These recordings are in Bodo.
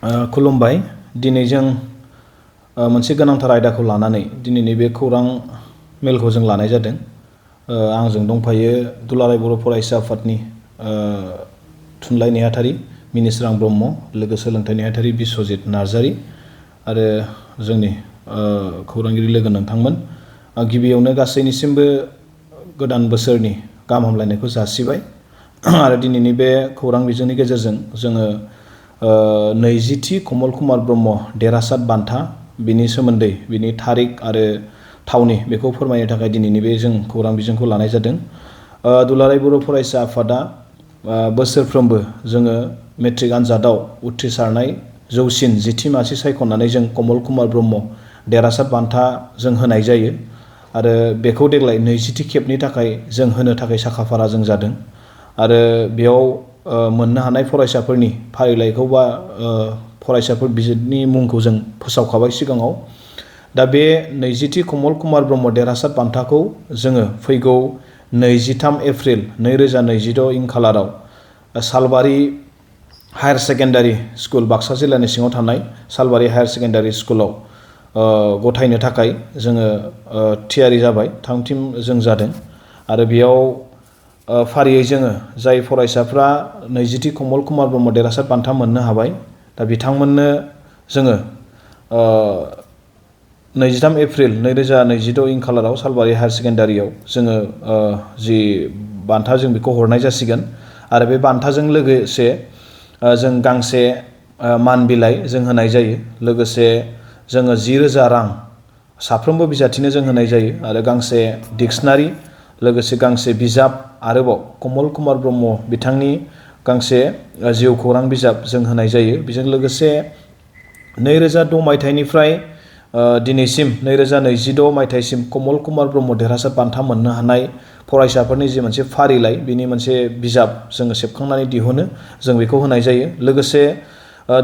खुलुमबाय। दिनै जों मोनसे गोनांथार आयदाखौ लानानै दिनैनि बे खौरां मेलखौ जों लानाय जादों। आंजों दंफायो दुलाराय बर' फरायसा आफादनि थुनलाइ नेहाथारि मिनिस्रां ब्रह्म, लोगो सोलोंथाइ नेहाथारि बिस्वजित नार्जारि आरो जोंनि खौरांगिरि लोगो नोंथांमोन। गिबियावनो गासैनिसिमबो गोदान बोसोरनि गाहाम हामलायनायखौ जासिबाय आरो दिनैनि बे खौरां बिजोंनि गेजेरजों जोङो 20थि कमल कुमार ब्रह्म देरहासात बान्था बिनि सोमोन्दै बिनि थारिख आरो थावनि बेखौ फोरमायनो थाखाय दिनैनि बे जों खौरां बिजोंखौ लानाय जादों। दुलाराय बर' फरायसा आफादा बोसोरफ्रोमबो जोङो मेट्रिक आनजादाव उथ्रिसारनाय जौसिन 10थि मासि सायख'नानै जों कमल कुमार ब्रह्म देरहासात बान्था जों होनाय जायो आरो बेखौ देग्लाय 20थि खेबनि थाखाय जों होनो थाखाय साखाफारा जों जादों आरो बेयाव मोननो हानाय फरायसाफोरनि फारिलाइखौ बा फरायसाफोर बिजिरनि मुंखौ जों फोसावखाबाय सिगाङाव। दा बे 20थि कमल कुमार ब्रह्म देरहासात बान्थाखौ जोङो फैगौ 23 एप्रिल 2026 इं खालाराव सालबारि हायार सेकेन्डारि स्कुल, बाक्सा जिल्लानि सिङाव थानाय सालबारि हायार सेकेन्डारि स्कुलाव गथायनो थाखाय जोङो थियारि जाबाय, थाम-थिम जों जादों आरो बेयाव फारियै जोङो जाय फरायसाफ्रा 20थि कमल कुमार ब्रह्म देरहासात बान्था मोननो हाबाय, दा बिथांमोननो जोङो 23 एप्रिल 2026 इं खालाराव सालबारि हायार सेकेन्डारियाव जोङो जि बान्था जों बेखौ हरनाय जासिगोन आरो बे बान्थाजों लोगोसे जों गांसे मान बिलाइ जों होनाय जायो। लोगोसे जोङो 10,000 रां साफ्रोमबो बिजाथिनो जों होनाय जायो आरो गांसे डिक्सनारि, लोगोसे गांसे बिजाब, आरोबाव कमल कुमार ब्रह्म बिथांनि गांसे जिउ खौरां बिजाब जों होनाय जायो। बेजों लोगोसे 2006 मायथाइनिफ्राय दिनैसिम 2026 मायथाइसिम कमल कुमार ब्रह्म देरहासात बान्था मोननो हानाय फरायसाफोरनि जि मोनसे फारिलाइ, बिनि मोनसे बिजाब जोङो सेबखांनानै दिहुनो, जों बेखौ होनाय जायो। लोगोसे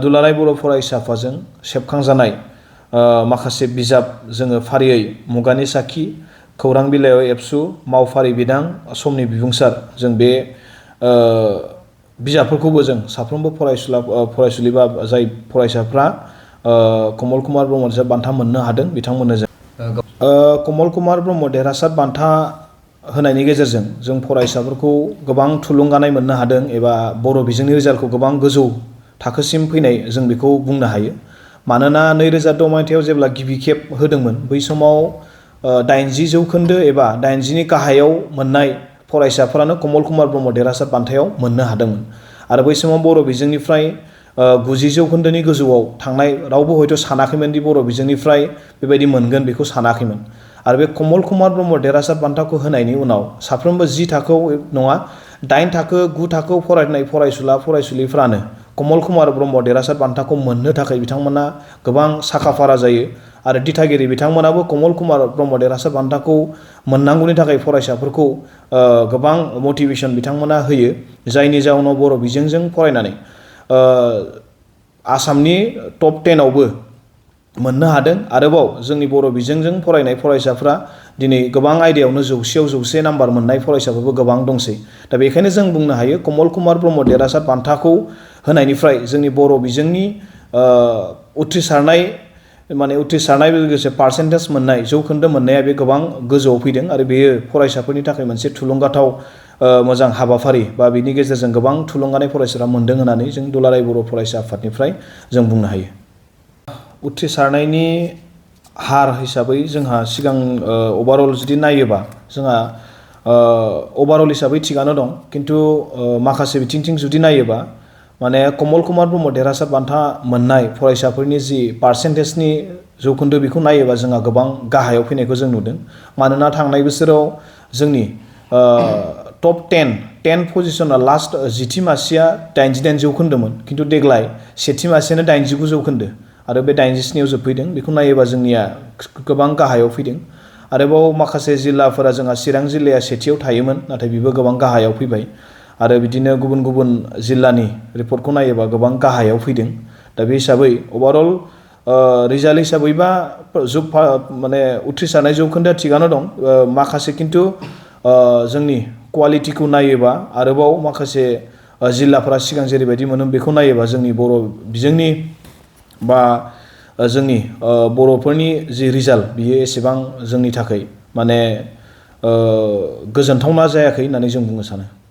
दुलाराय बर' फरायसा आफादजों सेबखांजानाय माखासे बिजाब जोङो फारियै मुगानि साखि, खौरां बिलाइयाव एबसु, मावफारि बिदां, समनि बिबुंसार, जों बे बिजाबफोरखौबो जों साफ्रोमबो फरायसुलि बा जाय फरायसाफ्रा कमल कुमार ब्रह्म देरहासात बान्था मोननो हादों बिथांमोननो जों कमल कुमार ब्रह्म देरहासात बान्था होनायनि गेजेरजों जों फरायसाफोरखौ गोबां थुलुंगानाय मोननो हादों एबा बर' बिजोंनि रिजाल्टखौ गोबां गोजौ थाखोसिम फैनाय जों बेखौ बुंनो हायो। मानोना 2006 मायथाइयाव जेब्ला गिबि खेब होदोंमोन, बै समाव 80% एबा 80नि गाहायाव मोननाय फरायसाफोरानो कमल कुमार ब्रह्म देरहासात बान्थायाव मोननो हादोंमोन आरो बै समाव बर' बिजोंनिफ्राय 90% गोजौआव थांनाय रावबो हयथ' सानाखैमोन दि बर' बिजोंनिफ्राय बेबायदि मोनगोन, बेखौ सानाखैमोन। आरो बे कमल कुमार ब्रह्म देरहासात बान्थाखौ होनायनि उनाव साफ्रोमबो 10 थाखोआव नङा, 8 थाखो 9 थाखोआव फरायनाय फरायसुलिफ्रानो कमल कुमार ब्रह्म देरहासात बान्थाखौ मोननो थाखाय बिथांमोना गोबां साखाफारा जायो आरो दिथागिरि बिथांमोनाबो कमल कुमार ब्रह्म देरहासात बान्थाखौ मोननांगौनि थाखाय फरायसाफोरखौ गोबां मटिभेसन बिथांमोना होयो, जायनि जाउनाव बर' बिजोंजों फरायनानै आसामनि टप 10 आवबो मोननो हादों। आरोबाव जोंनि बर' बिजोंजों फरायनाय फरायसाफ्रा दिनै गोबां आयदायावनो 100आव 100 नाम्बार मोननाय फरायसाफोरबो गोबां दंसै। दा बेखायनो जों बुंनो हायो कमल कुमार ब्रह्म देरहासात बान्थाखौ होनायनिफ्राय जोंनि बर' बिजोंनि उथ्रिसारनाय लोगोसे पार्सेन्टेज मोननाय, जौखोन्दो मोननाया बे गोबां गोजौआव फैदों आरो बेयो फरायसाफोरनि थाखाय मोनसे थुलुंगाथाव मोजां हाबाफारि बा बिनि गेजेरजों गोबां थुलुंगानाय फरायसाफ्रा मोनदों होननानै जों दुलाराय बर' फरायसा आफादनिफ्राय जों बुंनो हायो। उथ्रिसारनायनि हार हिसाबै जोंहा सिगां अभारअल जुदि नायोबा जोंहा अभारअल हिसाबै थिगानो दं, खिन्थु माखासे बिथिंथिं जुदि नायोबा माने कमल कुमार ब्रह्म देरहासात बान्था मोननाय फरायसाफोरनि जि पार्सेन्टेजनि जौखोन्दो, बेखौ नायोबा जोंहा गोबां गाहायाव फैनायखौ जों नुदों। मानोना थांनाय बोसोराव जोंनि टप 10 पजिशना लास्ट 10थि मासिया 88% खिन्थु देग्लाय सेथि मासियानो 89% आरो बे 87आव जोबफैदों। बेखौ नायोबा जोंनिया गोबां गाहायाव फैदों। आरोबाव माखासे जिल्लाफोरा जोंहा चिरां जिल्लाया सेथियाव थायोमोन, नाथाय बेबो गोबां गाहायाव फैबाय आरो बिदिनो गुबुन गुबुन जिल्लानि रिपर्टखौ नायोबा गोबां गाहायाव फैदों। दा बे हिसाबै अभारअल रिजाल्ट हिसाबैबा माने उथ्रिसारनाय जौखोन्दोआ थिगानो दं। माखासे खिन्थु जोंनि क्वालिटिखौ नायोबा आरोबाव माखासे जिल्लाफोरा सिगां जेरैबायदि मोनो बेखौ नायोबा जोंनि बर' बिजोंनि बा जोंनि बर'फोरनि जि रिजाल्ट बियो एसेबां जोंनि थाखाय माने गोजोनथावना जायाखै होननानै जों बुंनो सानो।